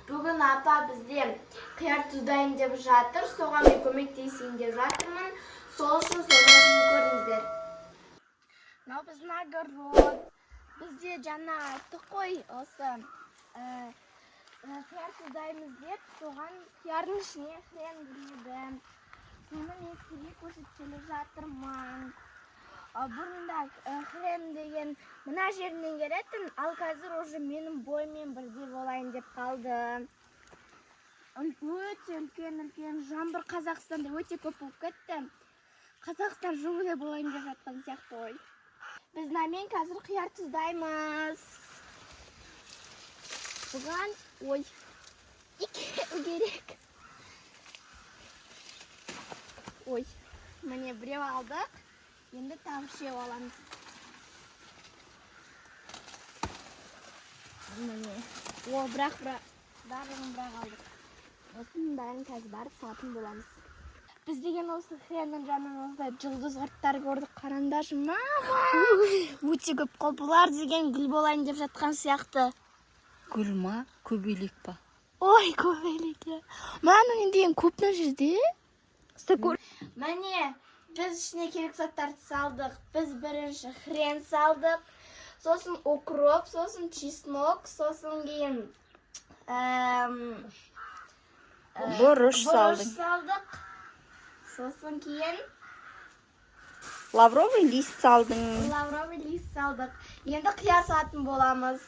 Бүгін апа бізде қияр тұздайын деп жатыр, соған мен көмектесейін деп жатырмын. Сол үшін соның үшін көріңіздер. Мынау біздің огород. Бізде жаңа айттық қой осы қияр тұздаймыз деп, соған қиярдың ішіне хрен кіреді. Соны мен сізге көрсеткелі жатырмын. Бұрында хрен деген мына жерінен келетін, ал қазір уже менің бойыммен бірдей болайын деп қалды. Өте үлкен үлкен жаңбыр Қазақстанда өте көп болып кетті. Қазақстан джунгли болайын деп жатқан сияқты ғой. Біз мынамен қазір қияр тұздаймыз. Бұған, ой, екеу керек. Ой, міне, біреу алдық. Енді тағы үшеу аламыз. Міне. О, бірақ барлығын бірақ алдық. Осының бәрін қазір барып салатын боламыз. Біз деген осы хреннің жанынан осындай жұлдыз құрттар көрдік. Қараңдаршы, мама! Өте көп қой. Бұлар деген гүл болайын деп жатқан сияқты. Гүл ма, көбелек па? Ой, көбелек, иә. Мынаның не деген көп мына жерде? Міне, біз ішіне керек заттарды салдық. Біз бірінші хрен салдық, сосын укроп, сосын чеснок, сосын кейін Бұрыш бұрыш салдың. Салдық. Сосын кейін Лавровый лист салдың. Лавровый лист салдық. Енді қияр салатын боламыз.